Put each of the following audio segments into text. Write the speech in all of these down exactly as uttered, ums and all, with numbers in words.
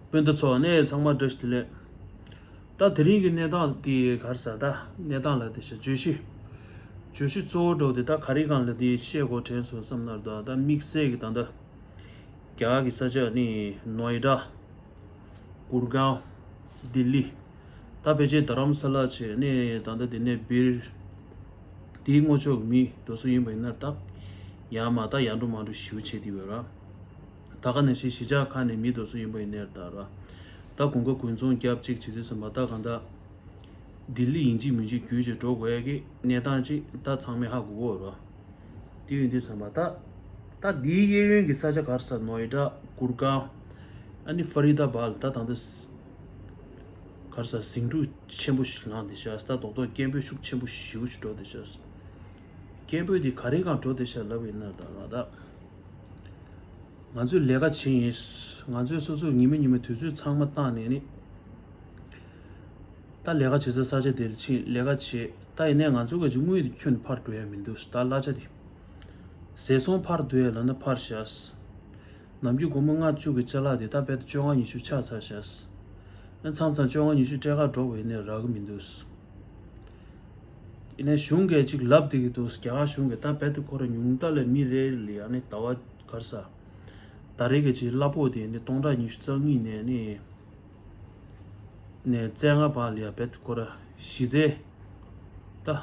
སྤུན་ཟླ་ཚོ་ནས་ཚང་མ་བཀྲ་ཤིས་བདེ་ལེགས། ད་དེ་རིང་གི་གནས་སྟངས་དེ་ག་རེ་ཟེར། ད་གནས་སྟངས་ལ་དེ་ཤ་བརྗོད་གཞི། བརྗོད་གཞི་གཙོ་བོ་འགྲོ་དེ་ད་ག་རེ་སྒང་ལ་དེ་བཤད་དགོས་དྲན་སོང་བསམ་ན། ད་ད་དམིགས་བསལ་གྱི་ད་ད་རྒྱ་གར་གྱི་ས་ཆ་ནི་ནོའི་ཌ། གུར་གང་། ལྡི་ལི། ད་ཕལ་ཆེར་རྡ་རམ་ས་ལ་བྱས་ནས་ད་ལྟ་དེ་ནས་སྦིར། དེའི་སྔོ་ཕྱོགས་ཀྱི་མི་དེ་ཚོ་ཡིན་པ་ཡིན་ན་ད་ཡར་མར་ད་ཡར་འགྲོ་མར་འགྲོ་ཞེ་པོ་བྱེད་དེ་ཡོད་ར། ད་ག་ནང་བཞིན་གཞིས་ཆགས་ཁག་ནས་མི་དེ་ཚོ་ཡིན་པ་ཡིན་ནའི་ད་ར། ད་དགུན་ཁ་དགུན་ཚོང་རྒྱབ་གཅིག་བྱེད་དུས་ཙམ་པ་ད་གང་ལྟར། ལྡི་ལི་ཡིན་གཅིག་མིན་གཅིག་བརྒྱུད་བྱས་འགྲོ་དགོས་ཡ་གི་གནས་སྟངས་ཅིག་ད་ཚང་མས་ཧ་གོ་གི་ཡོད་ར། དེ་ཡིན་དུས་ཙམ་པ་ད། ད་འདིའི་གཡས་གཡོན་གྱི་ས་ཆ་ག་རེ་ཟེར། ནོའི་ཌ། གུར་གང་། ཨ་ནི་ཧྥ་རི་ད་བཱད་ལ་ད་ད་ལྟ་ག་རེ་ཟེར། ཟིང་འཁྲུག་ཆེན་པོ་ཞིག་ལངས་བསྡད་ཤག་ད་རྡོག་རྡོག་སྐད་འབོད་ཤུགས་ཆེན་པོ་ཞེ་པོ་ཞིག་འགྲོ་བསྡད་ཤག་སྐད་འབོད་འདི་ག་རེ་སྒང་འགྲོ་བསྡད་ཤག་ལབ་ཡིན་ན་ད་ང་ད། ང་ཚོས་ལས་ཀ་བྱེད་ཡིན། ང་ཚོས་སོ་སོ་ཉི་མ་ཉི་མ་དུས་ཚོད་ཚང་མ་བཏང་ནས་ནི། ད་ལས་ཀ་བྱེད་ས་ས་ཆ་དེར་ཕྱིན་ལས་ཀ་བྱེད། ད་ཡིན་ནའི་ང་ཚོ་གི་ཅིག་དངུལ་དེ་ཁྱོན་ནས་འཕར་འགྲོ་ཡ་མི་འདུག་ད་གླ་ཆ་དེ། ཟས་ཟོང་འཕར་འགྲོ་ཡ་ལབ་ན་འཕར་ཤག་ནམ་རྒྱུན་སྒོར་མོ་ལྔ་བཅུ་གི་ཅ་ལག་དེ་ད་རྦད་དེ་བཅོ་ལྔ་ཉི་ཤུ་ཆགས་ཚར་ཤག་ཨ་མཚམས་མཚམས་བཅོ་ལྔ་ཉི་ཤུ་སྤྲད་ག་འགྲོ་བ་ཡིན་ནའི་རག་གི་མི་འདུག་ཡིན་ནའི་གཞུང་གིས་ཅིག་ལབ་བསྡད་ཀྱི་འདུག་རྒྱ་གར་གཞུང་གིས་ད་རྦད་དེ་ཁོ་རང་ཉུང་མཐའ་ལ་མི་རེ་ལ་ཡ་ནི་ཟླ་བ་ག་རེ་ཟེར། ཟླ་རེ་གི་ཅིག་གླ་ཕོགས་དེ་ནི་སྟོང་ཕྲག་ཉི་ཤུ་རྩ་གཉིས་ནས་ནི། ནས་བཙན་ང་བ་ལ་ཡ་བེད་ཁོ་ར་གཞི་རྩའི་ད།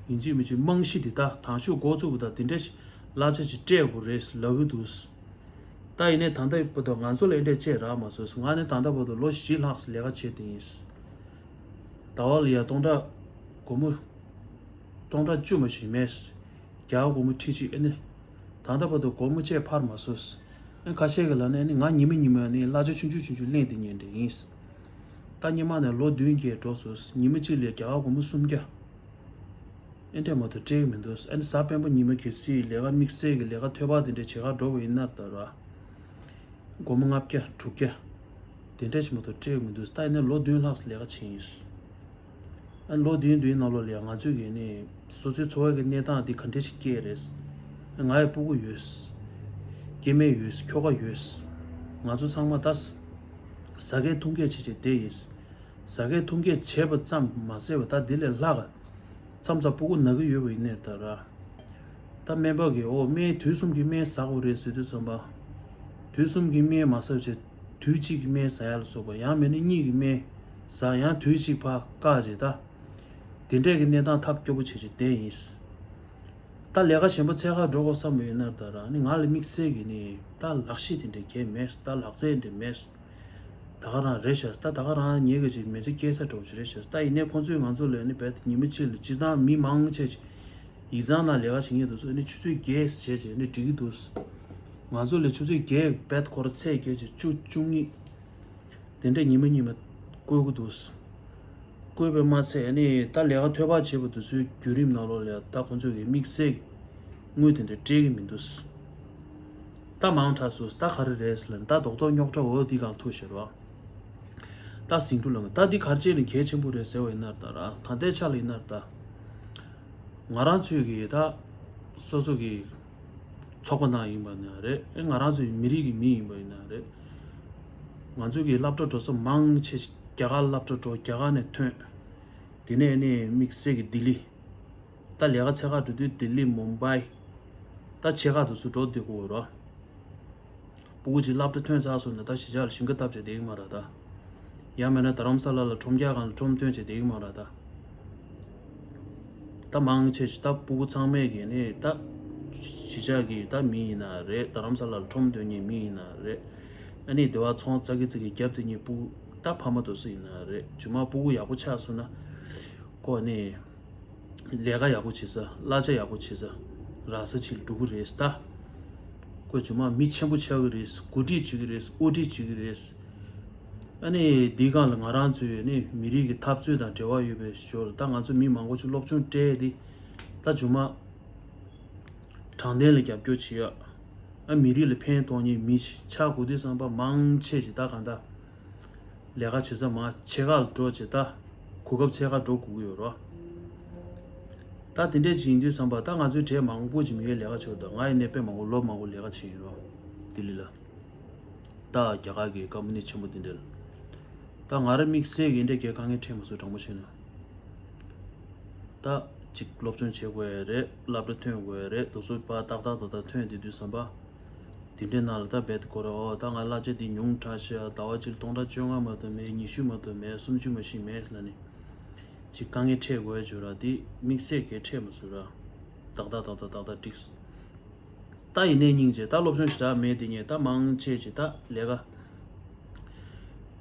ཡིན་གཅིག་མིན་གཅིག་རྨང་གཞི་དེ་ད་དང་ཤོས་འགོ་ཚུགས་པ་ད་དེ་འདྲ་ཞིག་གླ་ཆ་ཞིག་སྤྲད་དགོས་རེད་ལབ་གི་འདུག་ད་ཡིན་ནའི་ད་ལྟ་བར་དུ་ང་ཚོ་ལ་ཨེ་འདྲ་བྱས་རག་མ་སོང་། ང་ནི་ད་ལྟ་བར་དུ་ལོ་བཞི་ལྷག་ཙམ་ལས་ཀ་བྱས་དེ་ཡིན། ཟླ་བ་ལ་ཡ་སྟོང་ཕྲག་སྒོར་མོ་སྟོང་ཕྲག་བཅུ་མ་ཞིག་མེད། རྒྱ་གར་སྒོར་མོ་ཁྲི་གཅིག་ཨེ་ནི། ད་ལྟ་བར་དུ་སྒོར་མོ་གཅིག་འཕར་མ་སོང་། ཨེ་ཁ་ཤས་ཀྱིས་ལབ་ན་ཨེ་ནི་ང་ཉི་མ་ཉི་མ་ནི་གླ་ཆ་ཆུང་ཆུང་ཆུང་ཆུང་ལེན་དེ་ཉན་འདྲ་ཡིན། ད་སྔོན་མ་ནས་ལོ་བདུན་བརྒྱད་འགྲོ་སོང་། ཉི་མ་གཅིག་ལ་རྒྱ་གར་སྒོར་མོ་སུམ་བརྒྱ། ཨེ་འདྲ་མ་གཏོགས་སྤྲད་ཀྱི་མི་འདུག་ཨེ་ནི་གཟའ་སྤེན་པ་ཉི་མ་གལ་སྲིད་ལས་ཀ་དམིགས་བསལ་གྱི་ལས་ཀ་ཐོལ་པ་དེ་འདྲ་བྱེད་ག་འགྲོ་བ་ཡིན་ན་ད་ར། སྒོར་མོ་ལྔ་བརྒྱ་དྲུག་བརྒྱ། དེ་འདྲ་ཞིག་མ་གཏོགས་སྤྲད་ཀྱི་མི་འདུག་ད་ཡིན་ན་ལོ་བདུན་ལྷག་ཙམ་ལས་ཀ་བྱས་ཡིན། ཨ་ལོ་བདུན་བདུན་ནང་ལོགས་ལ་ཡང་ང་ཚོས་ཀྱི་ནི་སོ་སོའི་འཚོ་བ་གི་གནས་སྟངས་འདི་ག་འདྲ་ཞིག་སྐྱེལ་རེད། ང་ཡི་སྤུ་གུ་ཡོད། སྐྱེ་དམན་ཡོད། ཁྱོ་ག་ཡོད། ང་ཚོ་ཚང་མ་ད་ཟ་མཁན་འཐུང་མཁན་བྱས་བྱས་བསྡད་ཡིན། ཟ་མཁན་འཐུང་མཁན་བྱས་པ་ཙམ་མ་ཟད་པ་ད་འདི་ལས་ལྷག་ག་མཚམས་མཚམས་སྤུ་གུ་ན་གི་ཡོད་པ་ཡིན་ནའི་ད་ར། ད་སྨན་པ་གིས་ཨོ་སྨན་དུས་གསུམ་གྱི་སྨན་ཟ་དགོས་རེད་ཟེར་དུས་ཙམ་པ། དུས་གསུམ་གྱི་སྨན་མ་ཟ་བྱས་དུས་གཅིག་གི་སྨན་ཟ་ཡ་ལ་སོགས་པ་ཡང་མིན་ན་གཉིས་ཀྱི་སྨན་ཟ་ཡང་དུས་གཅིག་ཕར་བཀག་བྱས་ད། དེ་འདྲས་ཀྱི་གནས་སྟངས་ཐབས་སྐྱོ་པོ་བྱས་བྱས་བསྡད་ཡིན། ད་ལས་ཀ་གཞན་པ་འཚོལ་ག་འགྲོ་དགོས་བསམ་པ་ཡིན་ན་ད་ར་ནི་ང་ལ་དམིགས་བསལ་གྱི་ནི་ད་ལག་ཤེས་དེ་འདྲས་གལ་མེད། ད་ལག་རྩལ་དེ་འདྲས་མེད། ད་ག་རང་རེད་ཤག་ད་ད་ག་རང་ངེད་ཀྱི་ཅིག་མི་ཚེ་སྐྱེལ་ས་འདྲ་བོ་ཅིག་རེད་ཤག་ད་ཡིན་ནའི་ཁོང་ཚོས་ང་ཚོ་ལ་ནི་རྦད་ཉི་མ་གཅིག་ལ་སྤྱིར་བཏང་མི་མང་ཆེ་ཅིག་ཡིག་ཚང་ནང་ལས་ཀ་བྱེད་མཁན་དེ་ཚོ་ནི་ཆུ་ཚོད་བརྒྱད་བྱས་བྱས་ནི་འགྲིག་གི་འདུག་ང་ཚོ་ལ་ཆུ་ཚོད་བརྒྱད་རྦད་ཁོ་ར་ཚད་བརྒྱད་ཅིག་བཅུ་བཅུ་གཉིས། དེ་འདྲས་ཉི་མ་ཉི་མ་བསྐོལ་གི་འདུག་བསྐོལ་བས་མ་ཚད་ཨ་ནི་ད་ལས་ཀ་ཐོལ་པ་བྱེད་པ་དེ་ཚོའི་བརྒྱུད་རིམ་ནང་ལོགས་ལ་ད་ཁོང་ཚོས་ཀྱི་དམིགས་བསལ་གྱི་དངུལ་དེ་འདྲས་སྤྲད་ཀྱི་མི་འདུག་ད་མང་དྲགས་སོང་། ད་ག་རེ་རེད་ཟེར་ལབ་ན་ད་རྡོག་རྡོག་རྙོག་དྲ་འོ་འདི་གང་ཐུག་ཤར་བ། ད་ཟིང་འཁྲུག་ལངས་ད་འདི་ག་རེ་བྱས་ནས་གལ་ཆེན་པོ་རེད་ཟེར་བ་ཡིན་ན་ད་ར་ད་ལྟའི་ཆ་ལ་ཡིན་ན་ད། ང་རང་ཚོས་ཀྱི་ད་སོ་སོ་གི་ཚོགས་པ་ནང་ཡིན་པ་ན་རེད། ཨེ་ང་རང་ཚོའི་མི་རིགས་ཀྱི་མི་ཡིན་པ་ཡིན་ན་རེད། ང་ཚོ་གི་སློབ་གྲྭ་འགྲོ་ས་མང་ཆེ་རྒྱ་གར་སློབ་གྲྭ་འགྲོ། རྒྱ་གར་ནས་ཐོན། དེ་ནས་ནི་དམིགས་བསལ་གྱི་ལྡི་ལི། ད་ལས་ཀ་འཚོལ་ག་འགྲོ་དུས་ལྡི་ལི་མུམ་བྷའི། ད་ཆེ་ཁག་དེ་ཚོ་འགྲོ་བསྡད་ཀྱི་ཡོད་རེད། སྤུ་གུ་ཅིག་སློབ་གྲྭ་ཐོན་ཚར་སོང་ན་ད་གཞིས་ཆགས་ལ་ཞིང་ཁ་བཏབ་བྱས་བསྡད་ཀྱི་མ་རེད་ད། ཡང་མིན་ན་རྡ་རམ་ས་ལ་ལ་ཁྲོམ་རྒྱག་སྒང་ལ་ཁྲོམ་བཏོན་བྱས་བསྡད་ཀྱི་མ་རེད་ད། ད་མང་ཆེ་ཞིག་ད་སྤུ་གུ་ཚང་མས་ཀྱི་ནི་ད་གཞིས་ཆགས་ཀྱི་ད་མི་ཡིན་ན་རེད། རྡ་རམ་ས་ལ་ལ་ཁྲོམ་འདོན་མཁན་མི་ཡིན་ན་རེད། ཨ་ནི་སྡེ་བ་ཚོང་ཙག་གི་ཙག་གི་རྒྱབ་དེ་གཉིས་སྤུ་གུ་ད་ཕ་མ་དེ་ཚོ་ཡིན་ན་རེད། རྗེས་མ་སྤུ་གུ་ཡག་པོ་ཆགས་སོང་ན་ཁོ་ནི། ལས་ཀ་ཡག་པོ་བྱེད་ས། གླ་ཆ་ཡག་པོ་བྱེད་ས། རག་ས་ཅིག་ལ་འགྲོ་གི་རེད་ད། ཁོས་རྗེས་མ་མི་ཆེན་པོ་ཆགས་ཀྱི་རེད། འགོ་ཁྲིད་བྱེད་ཀྱི་རེད། དབུ་ཁྲིད་བྱེད་ཀྱི་རེད། ཨ་ནི་འདིའི་སྒང་ལ་ང་རང་ཚོའི་ནི་མི་རིགས་ཀྱི་འཐབ་རྩོད་དང་འབྲེལ་བ་ཡོད་པའི་ཞོར་ལ་ད་ང་ཚོ་མི་མང་པོ་ཅིག་སློབ་སྦྱོང་སྤྲད་དེ་ད་རྗེས་མ་དྲང་བདེན་ལ་རྒྱབ་སྐྱོར་བྱེད་ཡ། ཨ་མི་རིགས་ལ་ཕན་ཐོགས་མཁན་མི་ཆགས་དགོས་དུས་ཙམ་པ་མང་ཆེ་ཅིག་ད་གང་ལྟར། ལས་ཀ་བྱེད་ས་མར་ཕྱེད་ཀ་ལ་འགྲོ་བྱས་ད། གོ་སྐབས་འཚོལ་ག་འགྲོ་དགོས་ཀྱི་ཡོད་རེད། ད་དེ་འདྲས་ཅིག་ཡིན་དུས་ཙམ་པ་ད་ང་ཚོའི་གྲས་མང་པོ་ཅིག་མི་ཡུལ་ལས་ཀ་བྱེད་ད། ང་ཡིན་ནའི་དཔེ་མང་པོ་ལོ་མང་པོ་ལས་ཀ་བྱས་ཡིན་རོ། ལྡི་ལི་ལ། ད་རྒྱ་གར་གྱི་ཀམ་པ་ནི་ཆེན་པོ་དེ་འདྲ་ལ། ད་ང་རང་དམིགས་བསལ་གྱི་འདྲ་གའི་དཀའ་ངལ་འཕྲད་མ་སོང་། དྲང་པོ་བཤད་ན། ད་ཅིག་སློབ་སྦྱོང་བྱེད་དགོས་ཡ་རེད། སློབ་གྲྭ་ཐོན་དགོས་ཡ་རེད། དུ་སུ་པ་ཏག་ཏག་ཏག་ཏག་ཐོན་དེ་དུས་བསམ་པ། དེ་འདྲའི་ནང་ལ་ད་རྦད་དེ་ཁོ་ར་ཨོ་ད་ང་གླ་ཆ་འདི་ཉུང་དྲགས་ཤག་ཟླ་བ་གཅིག་ལ་སྟོང་ཕྲག་བཅོ་ལྔ་མ་གཏོགས་མེད། ཉི་ཤུ་མ་གཏོགས་མེད། སུམ་ཅུ་མ་ཞིག་མེད་ལབ་ནས། ཅིག་དཀའ་ངལ་འཕྲད་དགོས་ཡ་བྱུང་ར། དེ་དམིགས་བསལ་གྱི་འཕྲད་མ་སོང་ར། ཏག་ཏག་ཏག་ཏག་ཏག་ཏག་འགྲིག་སོང་། ད་ཡིན་ནའི་སྙིང་རྗེ། ད་སློབ་སྦྱོང་ཞེ་དྲག་མེད་དེ་ངས་ད་མང་ཆེ་ཞིག་ད་ལས་ཀ་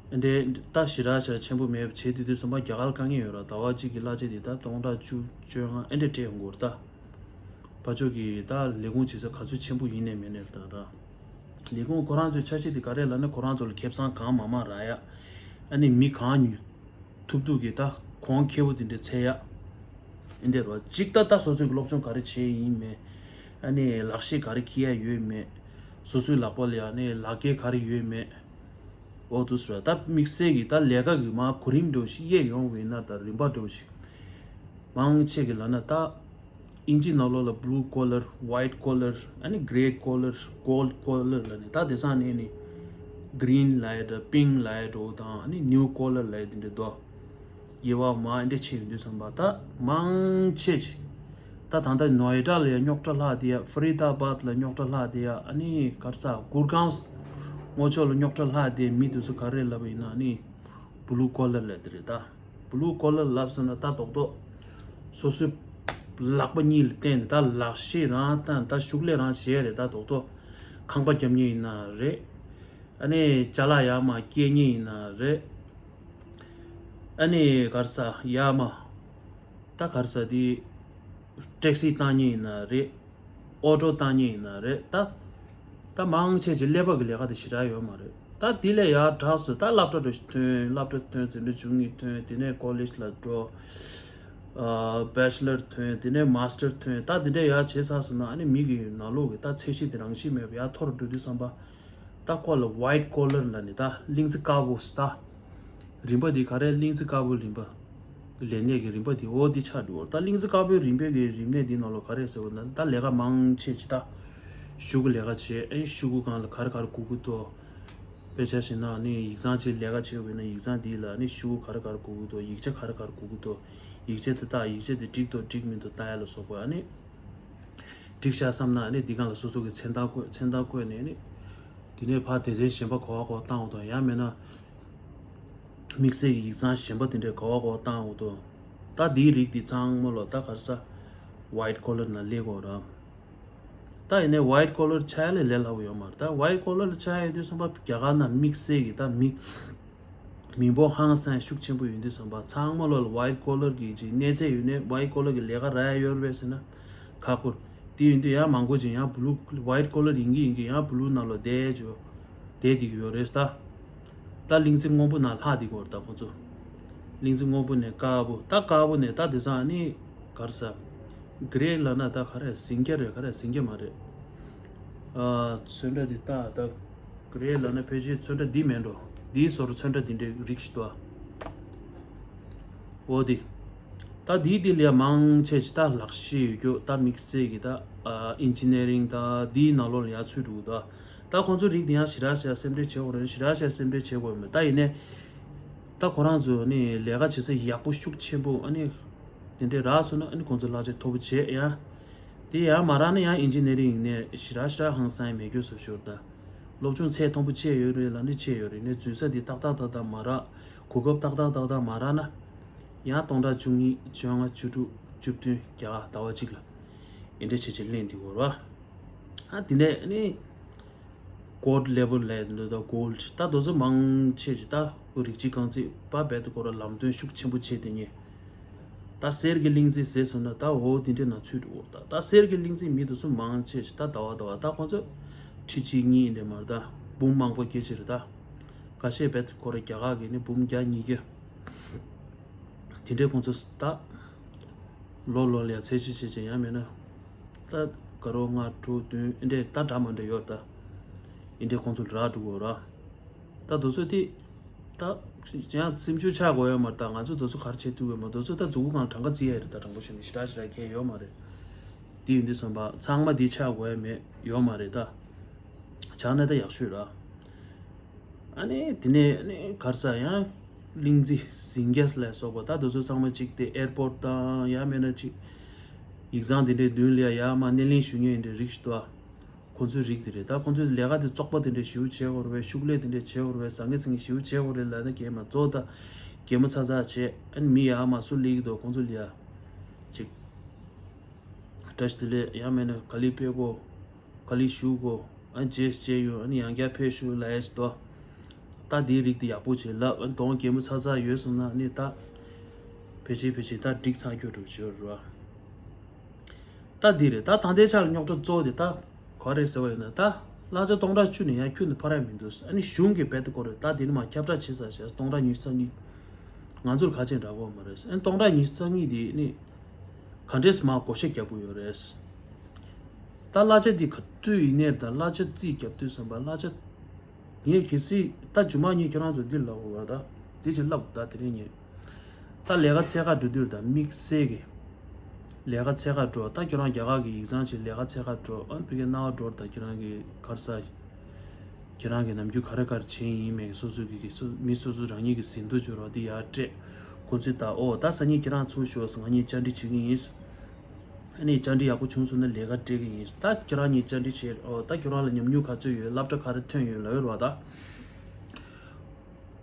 འདྲེ་ད་ཞེ་དྲག་ཞེ་དྲག་ཆེན་པོ་མེད་པ་བྱེད་དུས་དུས་བསམ་པ་རྒྱ་གར་དཀའ་ངལ་ཡོད་ར། ཟླ་བ་གཅིག་གི་གླ་ཆ་དེ་ད་སྟོང་ཕྲག་བཅུ་བཅོ་ལྔ་ཨེ་འདྲེ་སྤྲད་ཡོང་གི་ཡོད་རེད་ད། ཕར་ཕྱོགས་ཀྱི་ད་ལས་ཁུངས་བྱེད་ས་ག་ཚོད་ཆེན་པོ་ཡིན་ནའི་མིན་ནའི་ད་ར། ལས་ཁུངས་ཁོ་རང་ཚོའི་འཆར་གཞི་དེ་ག་རེ་ལབ་ན་ཁོ་རང་ཚོ་ལ་ཁེ་བཟང་གང་མང་མང་རག་ཡ། ཨ་ནི་མི་གང་ཉུང་ཐུབ་ཐུབ་ཀྱི་ད་གོང་ཁེ་པོ་དེ་འདྲ་འཚོལ་ཡ། ཨེ་འདྲ་རོ། གཅིག་ད་ལྟ་སོ་སོའི་སློབ་སྦྱོང་ག་རེ་བྱས་ཡིན་མེད། ཨ་ནི་ལག་ཤེས་ག་རེ་ཁྱེར་ཡ་ཡོད་མེད། སོ་སོའི་ལག་པ་ལ་ཡ་ནི་ལག་འཁྱེར་ག་རེ་ཡོད་མེད། འོ་དུ་སུ་ར་ད་དམིགས་བསལ་གྱི་ད་ལས་ཀ་གི་མ་གོ་རིམ་འདྲ་བོ་ཞིག་དབྱེ་ཡོང་བ་ཡིན་ན་ད་རིམ་པ་འདྲ་བོ་ཞིག་མང་ཆེ་གི་ལབ་ན་ད། ཨིན་ཇི་ནང་ལོགས་ལ་blue collar, white collar, ཨ་ནི་grey collar, gold collar ལབ་ནས་ད་དེང་སང་ནས་ནི་green ལབ་ཡ་འདྲ་pink ལབ་ཡ་འདྲ་བོ་དང་ཨ་ནི་new collar ལབ་ཡ་དེ་འདྲ་འདུག་དབྱེ་བ་མ་འདྲ་ཕྱེ་ཡོང་དུས་བསམ་པ་ད་མང་ཆེ་ཆེ་ད་ད་ལྟ་ནོ་ཨེ་ཌ་ལ་ཡ་རྙོག་དྲ་ལྷག་དེ་ཡ། ཧྥ་རི་ད་བཱད་ལ་རྙོག་དྲ་ལྷག་དེ་ཡ། ཨ་ནི་ག་རེ་ཟ་གུར་གཱན་ངོ་ཕྱོགས་ལ་རྙོག་དྲ་ལྷག་དེ་མི་དེ་ཚོ་ག་རེ་ལབ་པ་ཡིན་ན་ཨ་ནི་blue collar ལབ་དེ་རེད་ད། blue collar ལབ་སོང་ན་ད་རྡོག་རྡོག་སོ་སོའི་ལག་པ་གཉིས་ལ་བརྟེན་ནས་ད་ལག་ཤེས་རང་བཏང་ད་ཤུགས་ལས་རང་བྱས་རེད། ད་རྡོག་རྡོག་ཁང་པ་རྒྱབ་མཁན་ཡིན་ན་རེད། ཨ་ནི་ཅ་ལག་ཡར་མར་སྐྱེལ་མཁན་ཡིན་ན་རེད། ཨ་ནི་ག་རེ་ཟ་ཡར་མར་ད་ག་རེ་ཟ་དེ་ཊེག་སི་བཏང་མཁན་ཡིན་ན་རེད། ཨོ་ཊོ་བཏང་མཁན་ཡིན་ན་རེད་ད། ད་མང་ཆེ་ཆེ་ཀླད་པ་གི་ལས་ཀ་དེ་ཞེ་དྲག་ཡོད་མ་རེད། ད་དེ་ལས་ཡར་དྲགས་སོང་ད་སློབ་གྲྭ་འགྲོ་ཐོན། སློབ་གྲྭ་ཐོན་ཟེར་ན་ཆུང་ངུ་ཐོན། དེ་ནས་ཀོ་ལེཇ་ལ་འགྲོ། ཨ་བེ་ཆེ་ལར་ཐོན། དེ་ནས་མཱ་སི་ཊར་ཐོན། ད་དེ་འདྲ་ཡར་བྱས་ཚར་སོང་ན་ཨ་ནི་མི་གི་ནང་ལོགས་ཀྱི་ད་ཚད་གཞི་དེ་རང་བཞིན་མེད་པ་ཡར་མཐོ་རུ་འགྲོ་དུས་བསམ་པ། ད་ཁོ་ལ་white collar ལབ་ནས་ད་གླིང་ཚ་དཀར་པོ་ཟེར་ད། རིམ་པ་འདི་ག་རེ་གླིང་ཚ་དཀར་པོའི་རིམ་པ། ལས་གནས་ཀྱི་རིམ་པ་འདི་འོ་འདི་ཆགས་འགྲོ་བར། ད་གླིང་ཚ་དཀར་པོའི་རིམ་པའི་གི་རིམས་ནད་འདི་ནང་ལ་ག་རེ་ཟེར་བ་ན་ད་ལས་ཀ་མང་ཆེ་ཆེ་ད་ཤོག་གུ་ལས་ཀ་བྱེད། ཨེ་ཤོག་གུ་སྒང་ལ་ག་རེ་ག་རེ་དགོས་ཀྱི་འདུག་དཔེ་ཆ་བཞག་ན་ནི་ཡིག་ཚང་ཅིག་ལས་ཀ་བྱེད་དགོས་ན་ཡིག་ཚང་འདི་ལ་ནི་ཤོག་གུ་ག་རེ་ག་རེ་དགོས་ཀྱི་འདུག་ཡིག་ཆ་ག་རེ་ག་རེ་དགོས་ཀྱི་འདུག་ཡིག་ཆ་དེ་ལྟ། ཡིག་ཆ་དེ་འགྲིག་འདུག་འགྲིག་མི་འདུག་ལྟ་ཡ་ལ་སོགས་པ་ཨ་ནི། འགྲིག་ཤག་བསམ་ན་ནི་འདི་སྒང་ལ་སོ་སོ་གི་མཚན་རྟགས་བཀོད། མཚན་རྟགས་བཀོད་ནས་ནི། དེ་ནས་ཕར་སྡེ་ཚན་གཞན་པ་ག་བ་ག་བ་བཏང་འོ་དང་ཡང་མིན་ན། དམིགས་བསལ་གྱི་ཡིག་ཚང་གཞན་པ་དེ་འདྲས་ག་བ་ག་བ་བཏང་འོ་དང་། ད་འདིའི་རིགས་འདི་ཚང་མ་ལོ་ད་ག་རེ་ཟ། white collar ནང་སླེབས་དགོས་ར། ད་ཡིན་ནའི་white collar ཆགས་ཡ་ལས་ལས་སླ་པོ་ཡོད་མ་རེད། ད་white collar ལ་ཆགས་ཡ་ཡོད་དུས་བསམ་པ་རྒྱ་གར་ནང་དམིགས་བསལ་གྱི་ད་མི། མི་འབོར་ཧང་སང་ཤུགས་ཆེན་པོ་ཡོད་དུས་བསམ་པ་ཚང་མ་ལོ་ལ་white collar གི་ཅིག་གནས་ཚད་ཡོད་ནས་white collar གི་ལས་ཀ་རག་ཡ་ཡོད་རེད་པས་ཟེར་ན་ཁག་པོ་དེ་ཡིན་དུས་ཡང་མང་པོ་ཅིག་ཡང་blue white collar ཡིན་གི་ཡིན་གི་ཡང་blue ནང་ལོ་བསྡད་ཅོ་བསྡད་བསྡད་ཀྱི་ཡོད་རེད་ད། ད་གླིང་ཚ་སྔོན་པོ་ནང་ལྷག་བསྡད་ཀྱི་ཡོད་རེད་ད་ཁོ་ཚོ། གླིང་ཚ་སྔོན་པོ་ནས་དཀར་པོ། ད་དཀར་པོ་ནས་ད་དེང་སང་ནི་ག་རེ་ཟ། grey ལབ་ན་ད་ག་རེ་ཟིང་སྐྱ་རེད། ག་རེ་ཟིང་སྐྱ་མ་རེད། ཨ་ཚོན་ཁྲ་འདི་ད་ད། grey ལབ་ན་ཕལ་ཆེར་ཚོན་ཁྲ་འདི་མིན་འགྲོ། འདིའི་ཟུར་ཚོན་ཁྲ་འདི་འདྲའི་རིགས་ཤིག་འདུག་ཨ། འོ་འདི། ད་འདིའི་འདི་ལ་མང་ཆེ་ཆེ་ད་ལག་ཤེས་ཡོད་རྒྱུ་ད་དམིགས་བསལ་གྱི་ད་ཨ་engineering ད་འདིའི་ནང་ལོགས་ལ་ཡར་ཚུད་འགྲོ་གི་འདུག་ཨ། ད་ཁོང་ཚོའི་རིགས་འདི་ཡང་ཞེ་དྲག་ཞེ་དྲག་སེམས་ཁྲལ་བྱེད་དགོས་རེད། ཞེ་དྲག་ཞེ་དྲག་སེམས་ཁྲལ་བྱེད་དགོས་མེད། ད་ཡིན་ནའི་ད་ཁོ་རང་ཚོ་ནི་ལས་ཀ་བྱེད་ས་ཡག་པོ་ཤུགས་ཆེན་པོ་ཨ་ནི་དེ་འདྲའི་རག་སོང་ན་ཨ་ནི་ཁོང་ཚོ་གླ་ཆ་མཐོ་པོ་བྱེད་ཡ། དེ་ཡང་མ་རག་ན་ཡང་engineering ཡིན་ནའི་ཞེ་དྲག་ཞེ་དྲག་ཧང་སང་ཡ་མེད་རྒྱུ་བཟོ་ཞོར་ད། སློབ་སྦྱོང་ཚད་མཐོན་པོ་བྱས་ཡོད་རེད་ལབ་ནི་བྱས་ཡོད་རེད། ནི་འཛུལ་ས་འདི་ཏག་ཏག་ཏག་ཏག་མ་རག་གོ་སྐབས་ཏག་ཏག་ཏག་ཏག་མ་རག་ན། ཡང་སྟོང་ཕྲག་བཅུ་གཉིས་བཅོ་ལྔ་བཅུ་དྲུག་བཅུ་བདུན་བརྒྱ་ཟླ་བ་གཅིག་ལ། ཨེ་འདྲ་བྱས་བྱས་ལེན་འདི་བོར་བ། ཨ་དེ་ནས་ནི། gold level ལས་འདི་ད་gold ད་དོ་ཚོ་མང་ཆེ་ཆེ་ད་རིགས་གཅིག་རྐང་རྩེད་པ་བེད་དུ་སྐོར་ལ་ལམ་སྟོན་ཤུགས་ཆེན་པོ་བྱས་དེ་ཉེ། ད་གསེར་གྱི་གླིང་རྩེ་ཟེར་སོང་ན་ད་འོ་དེ་འདྲ་ན་ཚུད་འགྲོ་གི་རེད། ད་ད་གསེར་གྱི་གླིང་རྩེ་མི་དེ་ཚོ་མང་ཆེ་ཆེ་ད་ཟླ་བ་ཟླ་བ་ད་ཁོང་ཚོ་ཁྲི་གཅིག་གཉིས་འདྲ་མར་ད་འབུམ་མང་པོ་སྐྱེ་ཆེ་རེད་ད། ཁ་ཤས་བེད་ཁོ་ར་རྒྱ་གར་གྱི་ནི་འབུམ་བརྒྱ་ཉིས་བརྒྱ། དེ་འདྲའི་ཁོང་ཚོ་ད་ལོ་ལོ་ལ་ཡ་ཚད་གཞི་བྱེད་ཅིག་ཡང་མེད་ན་ད་དགའ་རོགས་ལྔ་དྲུག་བདུན་འདྲ་ད་འདྲ་མ་འདྲ་ཡོད་ད། འདི་འདྲའི་ཁོང་ཚོ་ལ་རག་འགྲོ་གི་རེད། ད་དེ་ཚོ་དེ། ད། ཡང་སེམས་ཤུགས་ཆག་དགོས་ཡོད་མ་རེད། ད་ང་ཚོ་དེ་ཚོ་ག་རེ་བྱེད་ཐུབ་ཡོད་མ་རེད། དེ་ཚོ་ད་མཛུབ་གུ་སྒང་གྲངས་ཀ་བརྩི་ཡ་རེད། ད་དྲང་པོ་བཤད་ན་ཞེ་དྲག་ཞེ་དྲག་གལ་ཡོད་མ་རེད། དེ་ཡིན་དུས་བསམ་པ་ཚང་མ་དེ་ཆག་དགོས་ཡ་མེད་ཡོད་མ་རེད་ད། ཆག་ན་ད་ཡག་ཤོས་རེད། ཨ་ནི་དེ་ནས་ཨ་ནི་གར་ས་ཡང་གླིང་རྩེ་ཟིང་རྒྱས་ལ་སོགས་པ་ད་དེ་ཚོ་ཚང་མ་གཅིག་དེ་ཨེར་པོར་ཊི་དང་ཡང་མིན་ན་གཅིག་ཡིག་ཚང་དེ་འདྲའི་མདུན་ལ་ཡ་མ་སྣེ་ལེན་ཞུ་མཁན་དེ་འདྲའི་རིགས་ཤིག་འདུག་ཁོ་ཚོའི་རིགས་དེ་རེད། ད་ཁོ་ཚོའི་ལས་ཀ་དེ་བཙོག་པ་དེ་འདྲ་ཞེ་པོ་བྱེད་དགོས་རེད་པས། ཤུགས་ལས་དེ་འདྲ་བྱེད་དགོས་རེད་པས། ཟང་ངེ་ཟིང་ངེ་ཞེ་པོ་བྱེད་དགོས་རེད་ལབ་ན་གས་མ་གཏོགས། ད་གད་མོ་ཚ་ཚ་བྱས་ཨ་ནི་མི་ཡར་མར་སུ་སླེབས་ཀྱི་འདུག་ཁོ་ཚོ་ལ་ཡ་ཅིག་བཀྲ་ཤིས་བདེ་ལེགས་ཡང་མིན་ན་ག་ལེར་ཕེབས་དགོས། ག་ལེར་བཞུགས་དགོས། ཨ་ནི་རྗེས་སུ་མཇལ་ཡོང་། ཨ་ནི་ཡང་བསྐྱར་ཕེབས་ཤོག་ལབ་ཡ་ཅིག་འདུག་ད་དེའི་རིགས་དེ་ཡག་པོ་བྱས་ལབ། ཨ་ནི་གདོང་གད་མོ་ཚ་ཚ་ཡོད་སོང་ན་ཨ་ནི་ད་ཕལ་ཆེར་ཕལ་ཆེར་ད་འགྲིག་ཚར་རྒྱུ་འདྲ་པོ་ཅིག་ཡོད་རེད་པ། ད་འདི་རེད། ད་ད་ལྟའི་ཆར་ལ་རྙོག་དྲ་གཙོ་བོ་དེ་ད་ག་རེ་ཟེར་བ་ཡིན་ན། ད་གླ་ཆ་སྟོང་ཕྲག་བཅུ་ནས་ཡར་ཁྱོན་ནས་འཕར་ཡ་མི་འདུག་ཨ་ནི་གཞུང་གིས་རྦད་དེ་ཁོ་རེ་ད་དེ་ནས་མར་ཁྱབ་བསྒྲགས་བྱེད་ས་བྱས། སྟོང་ཕྲག་ཉི་ཤུ་རྩ་གཉིས། ང་ཚོར་ག་ཅན་འདྲ་གོ་མ་རེད། ཨ་ནི་སྟོང་ཕྲག་ཉི་ཤུ་རྩ་གཉིས་དེ་ནི་ག་འདྲས་མར་བགོ་བཤའ་རྒྱག་གི་ཡོད་རེད། ད་གླ་ཆ་འདི་ག་དུས་ཡིན་ནའི་ད་གླ་ཆ་རྩིས་རྒྱབ་དུས་ཙམ་པ་གླ་ཆ་ངས་གལ་སྲིད་ད་རྗེས་མ་ངས་ཁྱེད་རང་ཚོ་འདི་ལབ་དགོས་པ། ད་འདི་ཅིག་ལབ་དགོས། ད་དེ་རིང་ངས་ད་ལས་ཀ་འཚོལ་ག་འགྲོ་དུས་ད་དམིགས་བསལ་གྱི་ལས་ཀ་འཚོལ་ག་འགྲོ། ད་ཁྱོད་རང་རྒྱ་གར་གྱི་ཡིག་ཚང་ཅིག་ལས་ཀ་འཚོལ་ག་འགྲོ། ཨ་ཕ་གིར་སྣང་བ་འགྲོ། ད་ཁྱེད་རང་གི་ག་རེ་ཟ། ཁྱེད་རང་གིས་ནམ་རྒྱུན་ག་རེ་ག་རེ་བྱེད་ཡིན་མེད་སོ་སོ་གི་གི་སོ་མི་སོ་སོ་རང་ཉིད་ཀྱི་ཟིན་ཐོ་འབྱོར་བ་འདི་ཡར་སྤྲད། ཁོ་ཚོས་ད་ཨོ་ད་སང་ཉིན་ཁྱེད་རང་ཚུར་ཤོག་ཟེར། ང་གཉིས་བཅར་འདྲི་བྱེད་ཀྱི་ཡིན། ཨ་ནི་བཅར་འདྲི་ཡག་པོ་བྱུང་སོང་ན་ལས་ཀ་སྤྲད་ཀྱི་ཡིན། ད་ཁྱེད་རང་གཉིས་བཅར་འདྲི་བྱས། ཨོ་ད་ཁྱོད་རང་ལ་ཉམས་མྱོང་ག་ཚོད་ཡོད། སློབ་གྲྭ་ག་རེ་ཐོན་ཡོད་ལབ་ཡོད་རེད་པ། ད་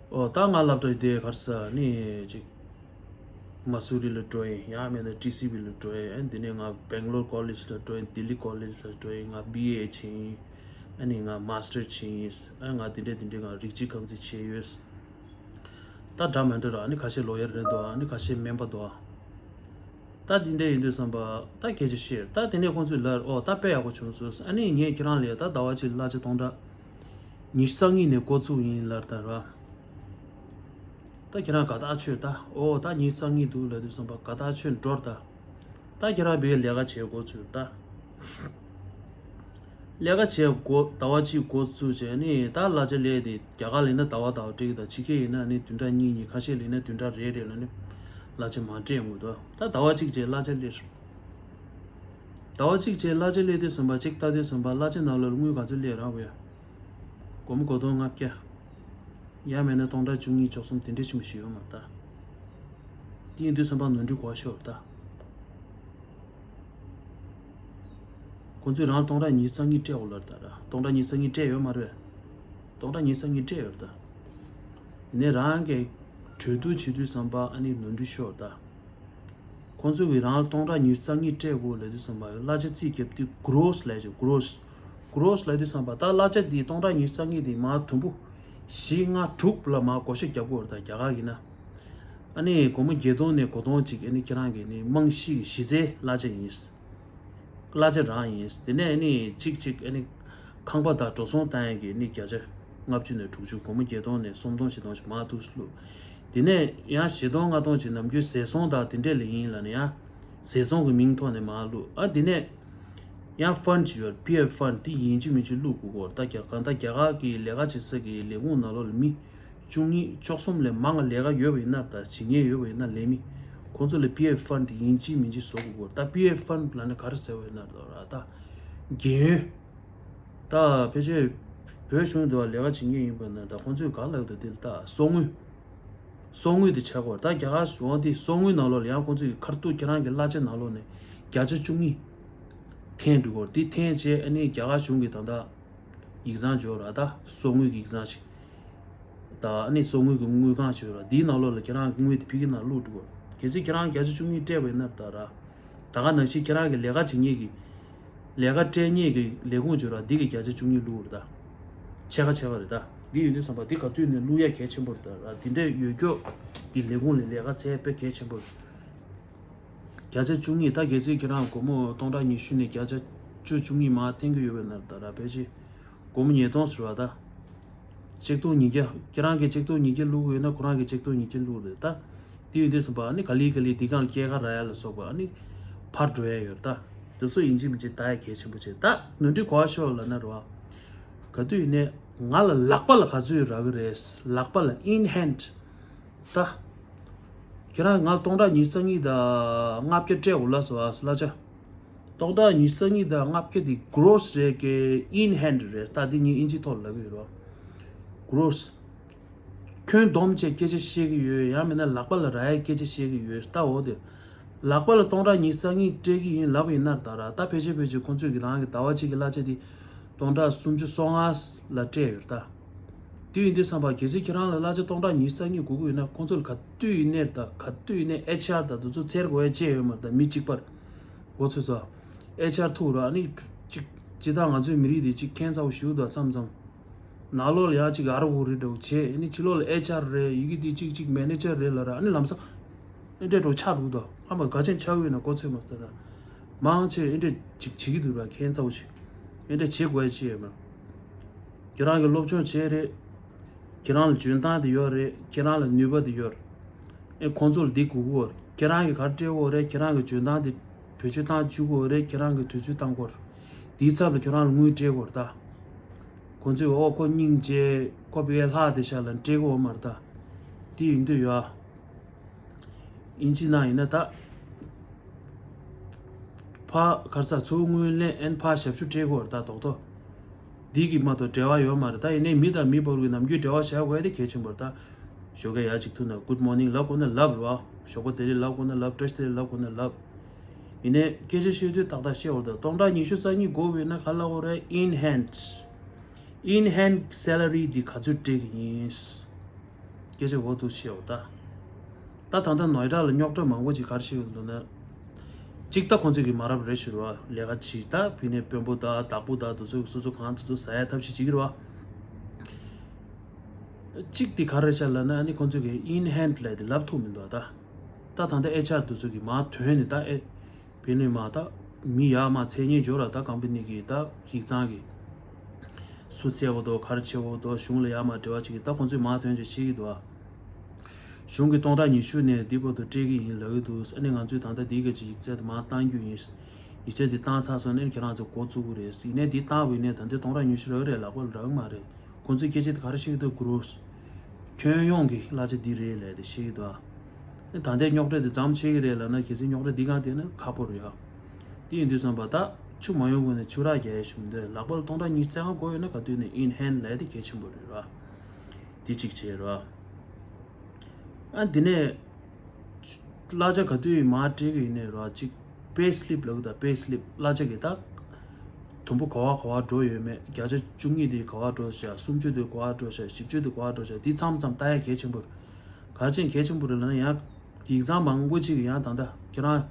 ཨོ་ད་ང་སློབ་གྲྭ་དེ་ག་རེ་ཟ་ནི་ཅིག་མ་སུ་རི་ལ་འགྲོ་ཡིན། ཡང་མིན་ན་ཊི་སི་ཝི་ལ་འགྲོ་ཡིན། ཨ་ནི་དེ་ནས་ང་སྦེང་ལོར་ཀོ་ལེཇ་ལ་འགྲོ་ཡིན། ལྡི་ལི་ཀོ་ལེཇ་ལ་འགྲོ་ཡིན། ང་བི་ཨེ་བྱེད་ཡིན། ཨ་ནི་ང་མཱ་སི་ཊར་བྱེད་ཡིན། ཨ་ང་དེ་འདྲས་དེ་འདྲས་ང་རིགས་གཅིག་རྐང་འཛིན་བྱས་ཡོད། ད་འདྲ་མི་འདྲ་ར། ཨ་ནི་ཁ་ཤས་ལོ་ཡར་རེད་འདུག་ཨ་ནི་ཁ་ཤས་སྨན་པ་འདུག་ད་དེ་འདྲ་ཡིན་དུས་ཙམ་པ་ད་སྐད་ཆ་བཤད། ད་དེ་ནས་ཁོང་ཚོས་ལབ། ཨོ་ད་དཔེ་ཡག་པོ་བྱུང་སོང་། ཨ་ནི་ངས་ཁྱེད་རང་ལ་ད་ཟླ་བ་གཅིག་གླ་ཆ་སྟོང་ཕྲག་ཉི་ཤུ་རྩ་གཉིས་ནས་འགོ་བཙུགས་ཡིན་ལབ་ད་ར། ད་ཁྱེད་རང་དགའ་ཐག་ཆོད་ད། ཨོ་ད་ཉི་ཤུ་རྩ་གཉིས་འདུག་ལབ་དུས་ཙམ་པ་དགའ་ཐག་ཆོད་འགྲོ་ད། ད་ཁྱེད་རང་བོད་ལས་ཀ་བྱེད་འགོ་ཚུགས་ད། ལས་ཀ་བྱེད་འགོ་ཟླ་བ་གཅིག་འགོ་བཙུགས་བྱས་ནི་ད་གླ་ཆ་སླེབས་དེ་རྒྱ་གར་ལེན་ན་ཟླ་བ་ཟླ་བ་སྤྲད་ཀྱི། ད་ཕྱི་རྒྱལ་ཡིན་ན་ནི་བདུན་ཕྲག་གཉིས་གཉིས། ཁ་ཤས་ལེན་ན་བདུན་ཕྲག་རེ་རེ་ལ་ནི་གླ་ཆ་མར་སྤྲད་ཡོང་གི་འདུག་ད་ཟླ་བ་གཅིག་བྱས་གླ་ཆ་སླེབས། ཟླ་བ་གཅིག་བྱས་གླ་ཆ་སླེབས་དུས་ཙམ་པ་གཅིག་ལྟ་དུས་ཙམ་པ་གླ་ཆ་ནང་ལོགས་ལ་དངུལ་ག་ཚོད་སླེབས་རག་བས། སྒོར་མོ་སྒོར་སྟོང་ལྔ་བརྒྱ། ཡང་མིན་ན་སྟོང་ཕྲག་བཅུ་གཉིས་བཅུ་གསུམ་དེ་འདྲ་ཞིག་མ་ཞིག་ཡོད་མ་རེད་ད། དེ་ཡིན་དུས་ཙམ་པ་ནོར་འཁྲུལ་གོ་ཤོར་ད། ཁོང་ཚོས་རང་སྟོང་ཕྲག་ཉི་ཤུ་རྩ་གཉིས་སྤྲད་འོ་ལབ་ད་ར། སྟོང་ཕྲག་ཉི་ཤུ་རྩ་གཉིས་སྤྲད་ཡོད་མ་རེད། སྟོང་ཕྲག་ཉི་ཤུ་རྩ་གཉིས་སྤྲད་ཡོད་ད། ཡིན་ནའི་རང་གིས་གྲོས་བསྡུར་བྱེད་དུས་ཙམ་པ་ཨ་ནི་ནོར་འཁྲུལ་ཤོར་ད། ཁོང་ཚོ་གིས་རང་ལ་སྟོང་ཕྲག་ཉི་ཤུ་རྩ་གཉིས་སྤྲད་དགོས་ལབ་དུས་ཙམ་པ་གླ་ཆ་རྩིས་རྒྱབ་དུས་གྷོ་རོ་སི་ལབ་ཀྱི། གྷོ་རོ་སི། གྷོ་རོ་སི་ལབ་དུས་ཙམ་པ་ད་གླ་ཆ་འདི་སྟོང་ཕྲག་ཉི་ཤུ་རྩ་གཉིས་འདི་མར་དུམ་བུ་བཞི་ལྔ་དྲུག་ལ་མར་བགོ་བཤའ་རྒྱབ་དགོས་རེད་ད། རྒྱ་གར་ཡིན་ན་ཨ་ནི་སྒོར་མོ་བརྒྱད་སྟོང་ནས་དགུ་སྟོང་ཅིག་ཨ་ནི་ཁྱེད་རང་གི་ནི་རྨང་གཞི་གི་གཞི་རྩའི་གླ་ཆ་ཡིན། གླ་ཆ་རང་ཡིན། དེ་ནས་ཨ་ནི་གཅིག་གཅིག་ཨ་ནི་ཁང་པ་དང་འགྲོ་སོང་བཏང་ཡས་ཀྱི་ཨ་ནི་བརྒྱ་ཆ་ལྔ་བཅུ་ནས་དྲུག་ཅུ། སྒོར་མོ་བརྒྱད་སྟོང་ནས་སུམ་སྟོང་བཞི་སྟོང་ཞིག་མར་ཐུགས་སུ་བླུགས། དེ་ནས་ཡང་བཞི་སྟོང་ལྔ་སྟོང་ཅིག་ནམ་རྒྱུན་ཟས་སོང་དང་དེ་འདྲས་ལ་ཡིན་ལབ་ནས་ཡང་ཟས་སོང་གི་མིང་ཐོག་ནས་མར་བླུགས། ཨ་དེ་ནས་ཡང་ཕན་ཌི་ཅིག་ཡོད། པི་ཨེཕ་ཕན་ཌི་དེ་ཡིན་གཅིག་མིན་གཅིག་བླུགས་དགོས་ཀྱི་ཡོད་རེད་ད། རྒྱ་གང་ལྟར་རྒྱ་གར་གྱི་ལས་ཀ་བྱེད་ས་གི་ལས་ཁུངས་ནང་ལོགས་ལ་མི་བཅུ་གཉིས་བཅུ་གསུམ་ལས་མང་བ་ལས་ཀ་ཡོད་པ་ཡིན་ན། ད་བྱེད་མཁན་ཡོད་པ་ཡིན་ན་ལས་མི། ཁོང་ཚོ་ལ་པི་ཨེཕ་ཕན་ཌི་དེ་ཡིན་གཅིག་མིན་གཅིག་བཟོ་དགོས་ཀྱི་ཡོད་རེད་ད། པི་ཨེཕ་ཕན་ཌི་ལབ་ན་ག་རེ་ཟེར་བ་ཡིན་ན་ད་ར་ད་རྒན་ཡོལ། ད་ཕལ་ཆེར་བོད་གཞུང་དུ་ལས་ཀ་བྱེད་མཁན་ཡིན་པ་ན་ད་ཁོང་ཚོས་ག་ལབ་འདུག་དེ་ལ་ད་གསོག་དངུལ། གསོག་དངུལ་དེ་ཆགས་ཀྱི་ཡོད་རེད་ད། རྒྱ་གར་གཞུང་དེ་གསོག་དངུལ་ནང་ལོགས་ལ་ཡང་ཁོང་ཚོས་ཁ་ཐུག་ཁྱེད་རང་གི་གླ་ཆ་ནང་ལོགས་ནས་བརྒྱ་ཆ་བཅུ་གཉིས་འཐེན་འགྲོ་གི་ཡོད་རེད། དེ་འཐེན་བྱས་ཨ་ནི་རྒྱ་གར་གཞུང་གི་ད་ལྟ་ཡིག་ཚང་འབྱོར་ར་ད། གསོག་དངུལ་གྱི་ཡིག་ཚང་ཞིག་ད་ཨ་ནི་གསོག་དངུལ་གྱི་དངུལ་ཁང་ཞིག་ཡོད་ར། དེའི་ནང་ལོགས་ལ་ཁྱེད་རང་གི་དངུལ་དེ་ཕ་གིའི་ནང་བླུགས་འགྲོ་གི་ཡོད་རེད། གལ་སྲིད་ཁྱེད་རང་བརྒྱ་ཆ་བཅུ་གཉིས་སྤྲད་པ་ཡིན་ན་ད་ར། ད་ག་ནང་བཞིན་ཁྱེད་རང་གི་ལས་ཀ་བྱེད་མཁན་གྱི་ལས་ཀ་སྤྲད་མཁན་གྱི་ལས་ཁུངས་ཅིག་ཡོད་ར། འདི་གི་བརྒྱ་ཆ་བཅུ་གཉིས་བླུགས་རེད་ད། ཕྱེད་ཀ་ཕྱེད་ཀ་རེད་ད། འདི་ཡོད་དུས་ཙམ་པ་འདི་ག་དུས་ནས་བླུགས་ཡ་གལ་ཆེན་པོ་རེད་ད་ར། འདི་འདྲའི་ཡོད་རྒྱུ་གི་ལས་ཁུངས་ལ་ལས་ཀ་བཙལ་དཔེ་གལ་ཆེན་པོ་རེད། བརྒྱ་ཆ་བཅུ་གཉིས་ད་གལ་སྲིད་ཁྱེད་རང་སྒོར་མོ་སྟོང་ཕྲག་ཉི་ཤུ་ནས་བརྒྱ་ཆ་བཅུ་བཅུ་གཉིས་མར་འཐེན་གྱི་ཡོད་པ་ན་ད་ར་ཕལ་ཆེར་སྒོར་མོ་ཉིས་སྟོང་ཟེར་བ་ད། ཆིག་སྟོང་ཉིས་བརྒྱ། ཁྱེད་རང་གིས་ཆིག་སྟོང་ཉིས་བརྒྱ་བླུགས་ཡོད་ན་ཁོ་རང་གིས་ཆིག་སྟོང་ཉིས་བརྒྱ་བླུགས་རེད་ད། དེ་ཡོད་དུས་ཙམ་པ་ཨ་ནི་ག་ལེ་ག་ལེ་འདི་སྒང་ལ་སྐྱེད་ཀ་རག་ཡ་ལ་སོགས་པ་ཨ་ནི་ཕར་འགྲོ་ཡ་ཡོད་རེད་ད། དེ་ཚོ་ཡིན་གཅིག་མིན་གཅིག་ལྟ་ཡ་གལ་ཆེན་པོ་བྱེད་ད། ནོར་འཁྲུལ་ག་པར་ཤོར་ལབ་ན་རེད་བ། ག་དུས་ཡིན་ནའི་ང་ལ་ལག་པ་ལ་ག་ཚོད་རག་གི་རེད། ལག་པ་ལ་in hand། ད། ཁྱེད་རང་ང་ལ་སྟོང་ཕྲག་ཉི་ཤུ་རྩ་གཉིས་དང་ལྔ་བརྒྱ་སྤྲད་འོ་ལ་སོ་ཨ་གླ་ཆ། སྟོང་ཕྲག་ཉི་ཤུ་རྩ་གཉིས་དང་ལྔ་བརྒྱ་དེ་gross་རེད་ཀྱི་in hand་རེད། ད་འདི་གཉིས་ཨིན་ཇི་ཐོག་ལ་ལབ་ཀྱི་ཡོད་རེད་བ། gross། ཁྱོན་བསྡོམས་བྱས་སྐད་ཆ་བཤད་ཀྱི་ཡོད། ཡང་མིན་ན་ལག་པ་ལ་རག་ཡའི་སྐད་ཆ་བཤད་ཀྱི་ཡོད། ད་འོ་དེ་ལག་པ་ལ་སྟོང་ཕྲག་ཉི་ཤུ་རྩ་གཉིས་སྤྲད་ཀྱི་ཡིན་ལབ་ཡིན་ན། ད་ར་ད་ཕལ་ཆེར་ཕལ་ཆེར་ཁོང་ཚོས་ཀྱི་རང་གི་ཟླ་བ་གཅིག་གི་གླ་ཆ་དེ་སྟོང་ཕྲག་སུམ་ཅུ་སོ་ལྔ་ལ་སྤྲད་ཡོད་ད། དེ་ཡིན་དུས་ཙམ་པ་གལ་སྲིད་ཁྱེད་རང་ལ་གླ་ཆ་སྟོང་ཕྲག་ཉི་ཤུ་རྩ་གཉིས་དགོས་ཀྱི་ཡོད་ན། ཁོང་ཚོ་ལ་ག་དུས་ཡིན་ནའི་ད་ག་དུས་ཡིན་ནའི་ཨེཆ་ཨར་དང་དེ་ཚོ་འཚོལ་དགོས་ཡ་ཅི་ཡོད་མ་རེད། ད་མི་གཅིག་པར་མགོ་ཚོས་ཚོ་ཨེཆ་ཨར་ཐུག་ར། ཨ་ནི་གཅིག་སྤྱི་བཏང་ང་ཚོའི་མི་རིགས་དེ་གཅིག་ཁྱད་མཚར་པོ་ཞིག་འདུག་མཚམས་མཚམས། ནང་ལོགས་ལ་ཡང་གཅིག་ཨར་འུ་རི་འདྲ་བོ་བྱས། ཨ་ནི་ཕྱི་ལོགས་ལ་ཨེཆ་ཨར་རེད། ཡི་གེ་འདི་གཅིག་གཅིག་མེ་ནེ་ཇར་རེད་ལབ་ར། ཨ་ནི་ལམ་སང་ཨེ་འདྲས་འགྲོ་ཆགས་འདུག་ད་ཧམ་པ་ག་ཅན་ཆགས་ཡོད་ན་མགོ་ཚོས་མ་ཟེར་ར། མང་ཆེ་ཨེ་འདྲས་གཅིག་བྱེད་ཀྱི་འདུག་ར། ཁྱད་མཚར་པོ་ཅིག་ཨེ་འདྲས་བྱེད་དགོས་ཡ་ཅི་ཡོད་མ། ཁྱེད་རང་གིས་སློབ་སྦྱོང་བྱས་རེད། ཁྱེད་རང་ལ་འཇོན་ཐང་དེ་ཡོད་རེད། ཁྱེད་རང་ལ་ནུས་པ་དེ་ཡོད་རེད། ཨེ་ཁོང་ཚོ་ལ་འདི་དགོས་ཀྱི་ཡོད་རེད། ཁྱེད་རང་གིས་ག་རེ་སྤྲད་དགོས་རེད། ཁྱེད་རང་གི་འཇོན་ཐང་དེ་བེད་སྤྱོད་བཏང་བཅུག་དགོས་རེད། ཁྱེད་རང་གི་དུས་ཚོད་བཏང་དགོས་རེད། དེའི་ཚབ་ལ་ཁྱེད་རང་ལ་དངུལ་སྤྲད་དགོས་རེད་ད། ཁོང་ཚོས་ཨོ་ཁོ་སྙིང་རྗེ། ཁོ་བི་གའི་ལྷག་དེ་ཤ་ལ་སྤྲད་དགོས་མ་རེད་ད། དེ་ཡིན་དུས་ཡོད་ཨ། ཨིན་ཇི་ནང་ཡིན་ན་ད། ཕ་གར་ས་ཚུར་དངུལ་ལེན་ཨན་ཕ་ཞབས་ཞུ་སྤྲད་དགོས་རེད་ད་རྡོག་རྡོག་འདི་གི་མ་གཏོགས་འབྲེལ་བ་ཡོད་མ་རེད་ད། ཡིན་ནའི་མི་དང་མི་བར་གྱི་ནམ་རྒྱུན་འབྲེལ་བ་བྱ་དགོས་དེ་གལ་ཆེན་པོ་རེད་ད། ཞོགས་ཀས་ཡར་ཅིག་ཐུག་ན་Good morning ལབ་དགོས་ན་ལབ་རོ། ཞོགས་པ་བདེ་ལེགས་ལབ་དགོས་ན་ལབ། བཀྲ་ཤིས་བདེ་ལེགས་ལབ་དགོས་ན་ལབ། ཡིན་ནའི་སྐད་ཆ་བཤད་དུས་ཏག་ཏག་བཤད་འོར་ད། སྟོང་ཕྲག་ཉི་ཤུ་རྩ་གཉིས་དགོས་པས་ན་ག་ལབ་དགོས་རེད། In hand, in hand salary འདི་ག་ཚོད་སྤྲད་ཀྱི་ཡིན། སྐད་ཆ་འོ་འདུག་བཤད་འོ་ད། ད་ད་ལྟ་ནོའི་ཌ་ལ་རྙོག་དྲ་མང་པོ་ཅིག་ག་རེ་བཤད་ཡོད་འདུག་ན། གཅིག་ད་ཁོང་ཚོས་ཀྱི་མ་རབས་རེད་ཞུ་རོགས། ལས་ཀ་བྱེད་ད་ཕི་ནས་དཔོན་པོ་དང་བདག་པོ་དང་དེ་ཚོ་སོ་སོ་གང་དེ་ཚོ་ཟ་ཡ་ཐབས་ཤེས་བྱེད་ཀྱི་རེད་བ། གཅིག་དེ་ག་རེ་བྱ་ལབ་ན། ཨ་ནི་ཁོང་ཚོས་ཀྱི་In hand ལབ་དེ་ལབ་ཐུབ་མི་འདུག་ད། ད་ད་ལྟ་ཨེཆ་ཨར་དེ་ཚོས་ཀྱི་མ་ཐོན་ནས་ད་ཨེ། བེད་ནས་མ་ད་མི་ཡར་མར་འཚོལ་སྙིང་འཇོག་ར། ད་ཀམ་པ་ནི་གི་ད་ཡིག་ཚང་གི་སུ་འཚོལ་བ་དོ་ག་རེ་བྱེད་བ་དོ་གཞུང་ལ་ཡར་མར་འབྲེལ་བ་བྱེད་ཀྱི། ད་ཁོང་ཚོས་མ་ཐོན་ཅིག་བྱེད་ཀྱི་འདུག་ཨ། གཞུང་གི་སྟོང་ཕྲག་ཉི་ཤུ་ནས་འདི་བར་དུ་སྤྲད་ཀྱི་ཡིན་ལབ་ཀྱི་འདུག་ཨ་ནི་ང་ཚོས་ད་ལྟ་འདི་ག་ཅིག་ཡིག་ཚད་དུ་མ་བཏང་རྒྱུ་ཡིན། ཡིག་ཚད་འདི་བཏང་ཚར་སོང་ན་ཁྱེད་རང་ཚོ་འགོ་བཙུགས་ཀྱི་རེད། ཡིན་ནའི་འདི་བཏང་བ་ཡིན་ནའི་ད་འདི་སྟོང་ཕྲག་ཉི་ཤུ་རག་རེད་ལག་པ་ལ་རག་མ་རེད། ཁོང་ཚོས་སྐད་ཆ་དེ་ག་རེ་བཤད་ཀྱི་འདུག Gross ཁྱོན་ཡོངས་ཀྱི་གླ་ཆ་འདི་རེད་ལབ་དེ་བཤད་ཀྱི་འདུག་ཨ། ད་ལྟའི་རྙོག་དྲ་དེ་མཚམས་ཆད་ཀྱི་རེད་ལབ་ན་གལ་སྲིད་རྙོག་དྲ་འདི་གང་དེ་ན་ཁག་པོ་རེད་ཨ། དེ་ཡིན་དུས་ཙམ་པ་ད་ཆུ་མ་ཡོང་གོང་ནས་ཆུ་རགས་རྒྱག་ཡ་ཞིག་མི་འདུག་ལག་པ་ལ་སྟོང་ཕྲག་ཉི་ཤུ་རྩ་ལྔ་དགོས་ཡོད་ན་ག་དུས་ནས་In hand ལབ་དེ་གལ་ཆེན་པོ་རེད་ར། དེ་གཅིག་བྱས་ར། ཨ་འདི་ནས་གླ་ཆ་ག་དུས་མར་སྤྲད་ཀྱི་ཡིན་ནའི་ར་གཅིག pay slip ལབ་ཀྱི་ད། pay slip གླ་ཆ་གི་ད། དུམ་བུ་ག་བ་ག་བ་འགྲོ་ཡོད་མེད། བརྒྱ་ཆ་བཅུ་གཉིས་དེ་ག་བ་འགྲོ་བཞག་སུམ་ཅུ་དེ་ག་བ་འགྲོ་བཞག་བཞི་བཅུ་དེ་ག་བ་འགྲོ་བཞག་འདི་མཚམས་མཚམས་ལྟ་ཡ་གལ་ཆེན་པོ་རེད། ག་རེ་བྱས་གལ་ཆེན་པོ་རེད་ལབ་ན་ཡང་། ཡིག་ཚང་མང་པོ་ཅིག་ཡང་ད་ལྟ་ཁྱེད་རང་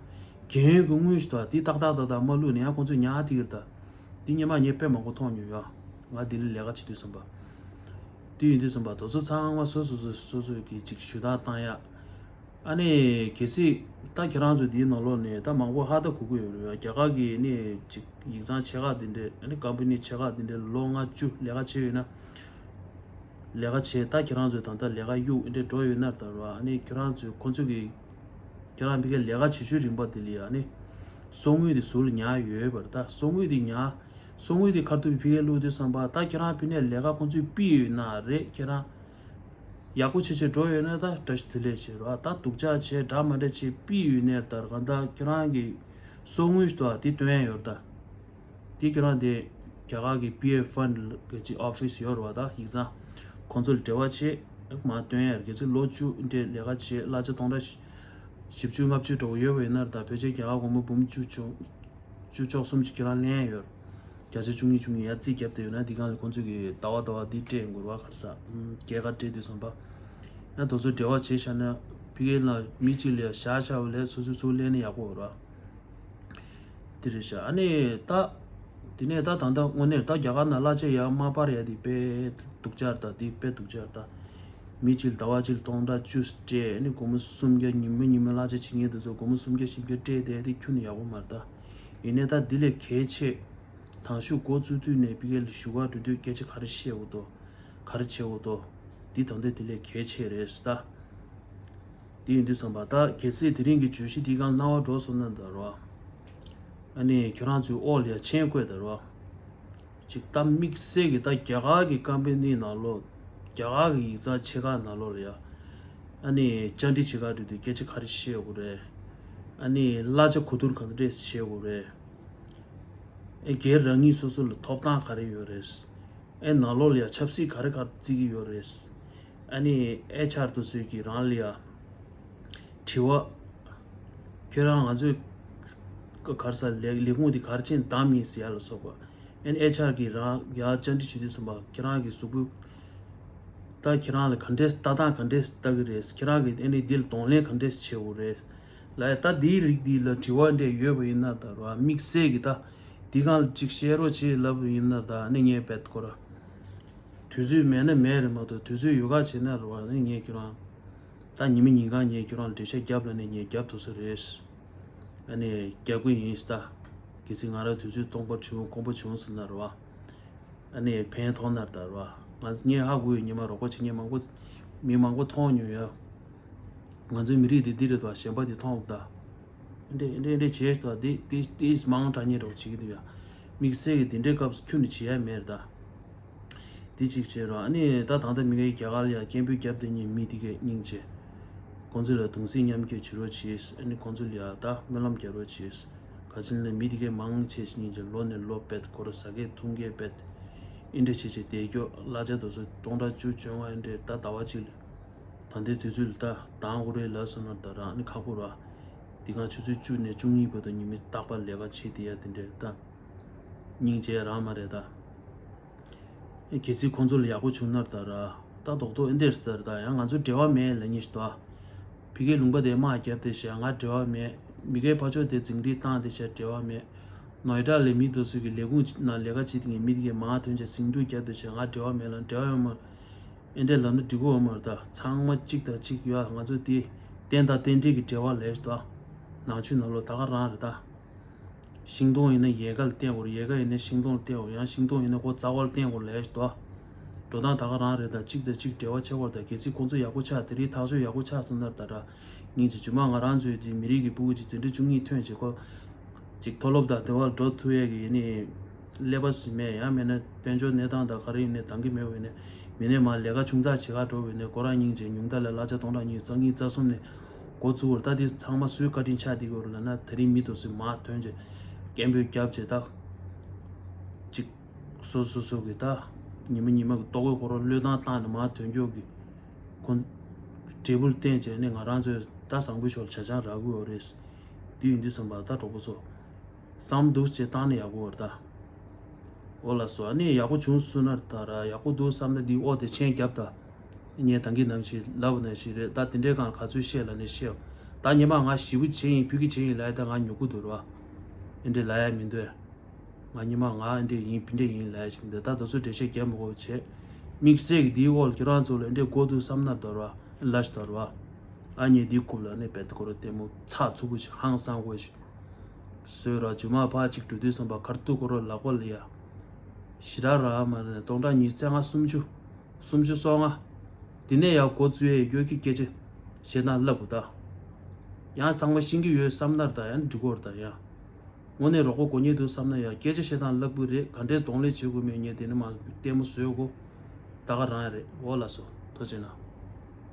རྒན་ཡོལ་གྱི་དངུལ་ཞིག་ད་འདི་ཏག་ཏག་ཏག་ཏག་མ་བླུགས་ནས་ཡང་ཁོང་ཚོས་ཉར་ཏེ་ཡོད་ད། འདི་སྔོན་མ་ངས་དཔེ་མང་པོ་མཐོང་མྱོང་ཡ། ང་ལྡི་ལི་ལས་ཀ་བྱེད་དུས་ཙམ་པ། དེ་ཡིན་དུས་ཙམ་པ་དེ་ཚོ་ཚང་མ་སོ་སོ་སོ་སོ་སོ་གི་ཅིག་ཞུ་དག་བཏང་ཡ། ཨ་ནི་གལ་སྲིད་ད་ཁྱེད་རང་ཚོ་འདིའི་ནང་ལོགས་ནས་ད་མང་པོ་ཧ་ད་གོ་གི་ཡོད་རེད་ཡ། རྒྱ་གར་གི་ནི་ཅིག་ཡིག་ཚང་ཆེ་ཁག་འདི་འདྲས། ཨ་ནི་ཀམ་པ་ནི་ཆེ་ཁག་འདི་འདྲས་ལོ་ལྔ་བཅུ་ལས་ཀ་བྱས་ཡོད་ན། ལས་ཀ་བྱས་ད་ཁྱེད་རང་ཚོས་ད་ལྟ་ལས་ཀ་གཡུག་འདི་འགྲོ་ཡོད་ན་ད་ར། ཨ་ནི་ཁྱེད་རང་ཚོས་ཁོ་ཚོ་གི་ཁྱེད་རང་ཕ་གིར་ལས་ཀ་བྱེད་ཤུལ་རིམ་པ་དེ་ལ་ཡ་ཨ་ནི་གསོག་དངུལ་དེ་ཟུར་ལ་ཉར་ཡོད་པ་རེད། ད་གསོག་དངུལ་དེ་ཉར་གསོག་དངུལ་དེ་ཁ་ཐུག་ཕ་གིར་བླུགས་དུས་ཙམ་པ་ད་ཁྱེད་རང་ཕ་ནས་ལས་ཀ་ཁོ་ཚོས་ཕུད་ཡོད་ན་རེད། ཁྱེད་རང་ཡག་པོ་བྱེད་བྱེད་འགྲོ་ཡོད་ན་ད་བཀྲ་ཤིས་བདེ་ལེགས་བྱེད་རོགས། ད་སྡུག་ཅག་བྱེད་འདྲ་མ་འདྲ་བྱེད་ཕུད་ཡོད་ནའི་ད་གང་ལྟར་ཁྱེད་རང་གི་གསོག་དངུལ་ཞིག་འདུག་ཨ། དེ་སྟོན་ཡ་ཡོད་རེད་ད། དེ་ཁྱེད་རང་དེ་རྒྱ་གར་གྱི་པི་ཨེཕ་ཕན་ཌི་གི་ཅིག་ཨོ་ཕི་སི་ཡོད་རེད་བ། ད་ཡིག་ཚང་ཁོང་ཚོ་ལ་འབྲེལ་བ་བྱེད་མར་སྟོན་ཡ་རེད། གལ་སྲིད་ལོ་བཅུ་འདྲའི་ལས་ཀ་བྱེད་གླ་ཆ་སྟོང་ཕྲག་བཞི་བཅུ་ལྔ་བཅུ་འདྲ་བོ་ཡོད་པ་ཡིན་ན་རེད་ད། ཕལ་ཆེར་རྒྱ་གར་སྒོར་མོ་འབུམ་བཅུ་བཅུ་བཅུ་ཆོག་གསུམ་ཅིག་ཁྱེད་རང་ལེན་ཡ་ཡོད་རེད། བརྒྱ་ཆ་བཅུ་གཉིས་བཅུ་གཉིས་ཡར་རྩིས་བརྒྱབ་བསྡད་ཡོད་ན་འདི་གང་ལ་ཁོང་ཚོ་གི་ཟླ་བ་ཟླ་བ་འདི་སྤྲད་དགོས་རེད་བ། ག་རེ་ཟ་སྐྱེད་ཀ་སྤྲད་དུས་ཙམ་པ་ཡང་དེ་ཚོ་འབྲེལ་བ་བྱེད་བཞག་ན་ཕ་གི་ལ་མི་གཅིག་ལ་བཞག་བཞག་པ་ལས་སོ་སོས་ཚུར་ལེན་ན་ཡག་པོ་རེད་བ། དེ་རེད་ཤག་ཨ་ནི་ད། དེ་ནས་ད་ད་ལྟ་དངོས་གནས་ད་རྒྱ་གར་ནང་གླ་ཆ་ཡར་མར་སྤར་ཡ་དེ་དཔེ་སྡུག་ཅག་རེད་ད། དེ་དཔེ་སྡུག་ཅག་རེད་ད། མི་གཅིག་ལ་ཟླ་བ་གཅིག་ལ་སྟོང་ཕྲག་བཅུ་སྤྲད། ཨ་ནི་སྒོར་མོ་སུམ་བརྒྱ་ཉིན་མོ་ཉིན་མོ་གླ་ཆ་བྱེད་མཁན་དེ་ཚོ་སྒོར་མོ་སུམ་བརྒྱ་བཞི་བརྒྱ་སྤྲད་བསྡད་དེ་ཁྱོན་ནས་ཡག་པོ་མ་རེད་ད། ཡིན་ནའི་ད་དེ་ལས་གལ་ཆེ། དང་ཤུགས་འགོ་བཙུགས་དུས་ནས་ཕ་གི་ལ་བཞུགས་སྒར་འགྲོ་དུས་སྐད་ཆ་ག་རེ་བཤད་འོ་དོ། ག་རེ་བྱེད་འོ་དོ། འདི་ད་ལྟ་དེ་ལས་གལ་ཆེ་རེད་ད། དེ་ཡིན་དུས་ཙམ་པ་ད་གལ་སྲིད་དེ་རིང་གི་བརྗོད་གཞི་འདི་གང་སྣང་བ་འགྲོ་སོང་ན་ད་རོ། ཨ་ནི་ཁྱོད་རང་ཚོའི་འོག་ལ་ཡ་མཆན་བཀོད་ད་རོ། ཅིག་ད་དམིགས་བསལ་གྱི་ད་རྒྱ་གར་གྱི་ཀམ་པ་ནི་ནང་ལོགས། རྒྱ་གར་གྱི་ཡིག་ཚང་ཆེ་ཁག་ནང་ལོགས་ལ་ཡ། ཨ་ནི་བཅར་འདྲི་བྱེད་ག་འགྲོ་དུས་སྐད་ཆ་ག་རེ་བཤད་དགོས་རེད། ཨ་ནི་གླ་ཆ་གོ་བསྡུར་ག་འདྲས་བྱེད་དགོས་རེད། ཨེ་སྒེར་རང་ཉིད་སོ་སོ་ལ་ཐོབ་ཐང་ག་རེ་ཡོད་རེད། ཨེ་ནང་ལོགས་ལ་ཡ་ཆབ་སྲིད་ག་རེ་ག་རེ་བརྩི་གི་ཡོད་རེད། ཨ་ནི་ཨེཆ་ཨར་དེ་ཚོས་ཀྱིས་རང་ལ་ཡ་དྲི་བ། ཁྱོད་རང་ང་ཚོའི་ག་རེ་ཟེར་ལས་ལས་ཁུངས་དེ་ག་རེ་བྱས་ནས་བདམས་ཡིན་ཟེར་ཡ་ལ་སོགས་པ། ཨ་ནི་ཨེཆ་ཨར་གིས་རང་ཡར་བཅར་འདྲི་ཞུ་དུས་ཙམ་པ་ཁྱེད་རང་གི་གཟུགས་པོ། ད་ཁྱེད་རང་ལ་ག་འདྲས་ལྟ་སྟངས་ག་འདྲས་ལྟ་གི་རེད། ཁྱེད་རང་གིས་ཨ་ནི་འདི་ལ་གདོང་ལེན་ག་འདྲས་བྱེད་དགོས་རེད། ལ་ད་འདིའི་རིགས་འདི་ལ་དྲི་བ་འདྲ་ཡོད་པ་ཡིན་ན་ད་ར་དམིགས་བསལ་གྱི་ད་འདི་སྒང་ལ་ཅིག་བཤད་རོགས་བྱེད་ལབ་པ་ཡིན་ན་ད་ཨ་ནི་ངས་རྦད་ཁོ་ར། དུས་ཚོད་མེད་ན་མེད་རེད་མ་གཏོགས་དུས་ཚོད་ཡོད་ག་བྱས་ན་རེད་བ། ཨ་ནི་ངས་ཁྱོད་རང་། ད་ཉི་མ་ཉིན་གང་ངས་ཁྱོད་རང་ལ་འགྲེལ་བཤད་རྒྱབ་ལབ་ནས་ངས་རྒྱབ་ཐུབ་ས་རེད། ཨ་ནི་རྒྱབ་གི་ཡིན་ད། གལ་སྲིད་ང་རང་དུས་ཚོད་སྟོང་པ་བྱུང་དགོངས་པ་བྱུང་ཟེར་ན་རེད་བ། ཨ་ནི་ཕན་ཐོགས་ན་རེད་ད་རེད་བ། ང་ངས་ཧ་གོ་ཡོད། ཉི་མ་རོགས་པ་བྱེད་མཁན་མང་པོ། མི་མང་པོ་མཐོང་མྱོང་ཡོད། ང་ཚོའི་མི་རིགས་འདི་འདི་རེད་དོ། གཞན་པ་འདི་མཐོང་ད། འདྲེ་འདྲེ་འདྲེ་བྱས་ཏོ། འདི་འདི་འདི་མང་དྲགས་ཉེ་རོགས་བྱེད་ཀྱི་འདུག་ཡ། དམིགས་བསལ་གྱི་འདི་འདྲའི་སྐབས་སུ་ཁྱོན་ནས་བྱེད་ཡ་མེད་རེད་ད། འདི་གཅིག་བྱས་རོགས། ཨ་ནི་ད་ད་ལྟ་མི་ངའི་རྒྱ་གར་ལ་ཡ་སྐད་འབོད་རྒྱབ་བསྡད་མཁན་མི་འདི་གས་སྙིང་རྗེ། ཁོང་ཚོ་ལ་གདུང་སེམས་མཉམ་སྐྱེད་བྱེད་རོགས་བྱེད། ཨ་ནི་ཁོང་ཚོ་ལ་ཡ་ད་སྨོན་ལམ་རྒྱབ་རོགས་བྱེད། ག་ཅི་ལ་མི་འདི་གས་མང་ཆེ་ཞིག་སྙིང་རྗེ། ལོ་ནས་ལོ་རྦད་ཁོ་ར་ཟ་སྐད་འཐུང་སྐད་རྦད། ཨིན་འདྲ་བྱེད་བྱེད་བསྡད་རྒྱུ་གླ་ཆ་དེ་ཚོ་སྟོང་ཕྲག་བཅུ་བཅོ་ལྔ་ཨིན་འདྲ་ད་ཟླ་བ་གཅིག་ལ། ད་ལྟའི་དུས་ཚོད་ལ་ད་འདང་དགོས་རེད་ལབ་སོང་ན་ད་རང་ནི་ཁག་པོ་ར། འདི་ག་ཆུ་ཚོད་བཅུ་ནས་བཅུ་གཉིས་བར་དུ་ཉི་མ་རྟག་པར་ལས་ཀ་བྱེད་བསྡད་ཡ་དེ་འདྲ་ད། སྙིང་རྗེ་རང་མ་རེད་ད། གལ་སྲིད་ཁོང་ཚོ་ལ་ཡག་པོ་བྱུང་ན་ད་ར། ད་རྡོག་རྡོག་ཨེ་འདྲས་ཟེར་ད་ཡང་ང་ཚོ་འབྲེལ་བ་མེད་ལབ་ཉེ་ཞིག་ད། ཕ་གིའི་ལུང་པ་དེ་དམག་བརྒྱབ་དེ་བྱས་ང་འབྲེལ་བ་མེད། མི་ཁའི་ཕ་ཕྱོགས་དེ་འཛིང་རེས་བཏང་དེ་བྱས་འབྲེལ་བ་མེད། ནོ་ཡེ་ཌ་ལ་མི་དེ་ཚོ་གི་ལས་ཁུངས་ནང་ལས་ཀ་བྱེད་དེ་ངའི་མི་དེ་གའི་མང་ཐོན་བྱས་ཟིང་འཁྲུག་བརྒྱབ་དེ་བྱས་ང་འབྲེལ་བ་མེད་ལབ། འབྲེལ་བ་ཡོད་མ། ཨེ་འདྲས་ལབ་ན་འགྲིག་གི་ཡོད་མ་རེད་ད། ཚང་མ་གཅིག་དང་གཅིག་ཡོད། ང་ཚོ་དེ་རྟེན་དང་རྟེན་འབྲེལ་གྱི་འབྲེལ་བ་ལས་ཤིག་ད། ནང་ཆོས་ནང་ལོགས་ད་ག་རང་རེད་ད། ཤིང་སྡོང་ཡིན་ན་ཡལ་ག་ལ་བརྟེན་དགོས་རེད། ཡལ་ག་ཡིན་ན་ཤིང་སྡོང་ལ་བརྟེན་དགོས་རེད། ཡང་ཤིང་སྡོང་ཡིན་ན་ཁོ་རྩ་བ་ལ་བརྟེན་དགོས་རེད་ལས་ཤིག་ད། འགྲོ་སྟངས་ད་ག་རང་རེད་ད། གཅིག་དང་གཅིག་འབྲེལ་བ་ཆགས་དགོས་རེད་ད། གལ་སྲིད་ཁོང་ཚོ་ཡག་པོ་ཆགས་དེ་རིང་ཐག་གཅོད་ཡག་པོ་ཆགས་སོང་ན་ད་ར། སྙིང་རྗེ། རྗེས་མ་ང་རང་ཚོའི་དེ་མི་རིགས་ཀྱི་ཕྲུ་གུ་ཅིག་འཛིན་གྲྭ་བཅུ་གཉིས་ཐོན་བྱས་ཁོ། ཅིག་མཐོ་སློབ་དང་དེ་བར་འགྲོ་ཐུབ་ཡས་ཀྱི་ཡིན་ནི། ཀླད་པ་ཞིག་མེད། ཡང་མེད་ན་དཔལ་འབྱོར་གནས་སྟངས་དང་ག་རེ་ཡིན་ནའི་འདང་གི་མེད་པ་ཡིན་ནའི། མི་ནས་མར་ལས་ཀ་ཆུང་ཙག་བྱེད་ག་འགྲོ་བ་ཡིན་ནའི་ཁོ་རང་སྙིང་རྗེ། ཉུང་མཐའ་ལ་གླ་ཆ་སྟོང་ཕྲག་གཉིས་རྩ་གཉིས་རྩ་གསུམ་ནས་འགོ་བཙུགས་པར་ད་དེ་ཚང་མ་སུའི་བཀའ་དྲིན་ཆགས་བསྡད་ཀྱི་ཡོད་རེད་ལབ་ན། དེ་རིང་མི་དེ་ཚོས་མར་ཐོན་བྱས་སྐད་འབོད་རྒྱབ་བྱས་ད། ཅིག་སོ་སོ་སོ་གི་ད་ཉི་མ་ཉི་མ་གི་ལྟོ་གོས་ཁོ་རང་བློས་བཏང་བཏང་ནས་མར་ཐོན་རྒྱུ་གི་ཁོ་འབྲས་བུ་བསྟན་བྱས་ནས་ང་རང་ཚོས་ད་བཟང་པོའི་ཕྱོགས་ལ་བྱ་བྱང་རག་གི་ཡོད་རེད། དེ་ཡིན་དུས་ཙམ་པ་ད་གྲོགས་པོ་ཚོ། བསམ་འདུག་ཅེས་བཏང་ནས་ཡག་པོ་རེད་ད། འོ་ལགས་སོ། ཨ་ནི་ཡག་པོ་བྱུང་སོང་ན་ད་ར་ཡག་པོ་འདུག་བསམ་ན་འདི་ཨོ་དེ་མཆན་རྒྱབ་ད། ངས་ད་གིན་ནང་བཞིན་ལབ་ནང་བཞིན་རེད་ད། དེ་འདྲའི་སྒང་ག་ཚོད་བཤད་ལབ་ནས་བཤད། ད་ཉི་མ་ང་ཞེ་པོ་བྱས་ཡིན་ཕ་གི་བྱས་ཡིན་ལབ་ཡ་ད་ང་ཉོབ་ཀྱི་འདུག་ར། ཨེ་འདྲས་ལབ་ཡ་མི་འདུག་ང་ཉི་མ་ང་ཨེ་འདྲས་ཡིན་ཕ་གི་འདྲས་ཡིན་ལབ་ཡ་ཞིག་མི་འདུག་ད་དེ་ཚོ་འགྲེལ་བཤད་རྒྱབ་མི་དགོས་པ་བྱས། དམིགས་བསལ་གྱི་འདིའི་འོག་ལ་ཁྱོད་རང་ཚོ་ལ་ཨེ་འདྲས་དགོས་འདུག་བསམ་ན་ད་ར་ལབ་ཤིག་ད་ར། ཨ་ནི་འདི་རྐུབ་ལ་ནི་རྦད་དེ་ཁོ་རང་ལྟད་མོ་ཚགས་ཚུད་པོ་ཞིག་ཧང་སང་པོ་ཞིག་བཟོས་ར། རྗེས་མ་ཕར་ཅིག་འགྲོ་དུས་ཙམ་པ་ཁར་ཐུག་ཁོ་རང་ལག་པ་ལ་ཡ། ཞེ་དྲག་རག་མ་རེད། སྟོང་ཕྲག་ཉི་ཤུ་རྩ་ལྔ་སུམ་ཅུ། སུམ་ཅུ་སོ་ལྔ། འདི་ནས་ཡར་འགོ་བཙུགས་ཡས་ཡོད་ཀྱི་སྐད་ཆ་བཤད་སྟངས་ལབ་དགོས་ད། ཡང་ཚང་མ་ཤེས་ཀྱི་ཡོད་བསམ་ན་ད་ཡང་འགྲིག་གི་རེད་ད་ཡ། དངོས་གནས་རོགས་པ་དགོས་ངེས་འདུག་བསམ་ན་ཡང་སྐད་ཆ་བཤད་སྟངས་ལབ་དགོས་རེད། ག་འདྲས་གདོང་ལེན་བྱེད་དགོས་མེད་ངས་དེ་ནས་མ་ལྟད་མོ་བཟོས་གོ། ད་ག་རང་ཡ་རེད། འོ་ལགས་སོ། ཐུགས་རྗེ་གནང་།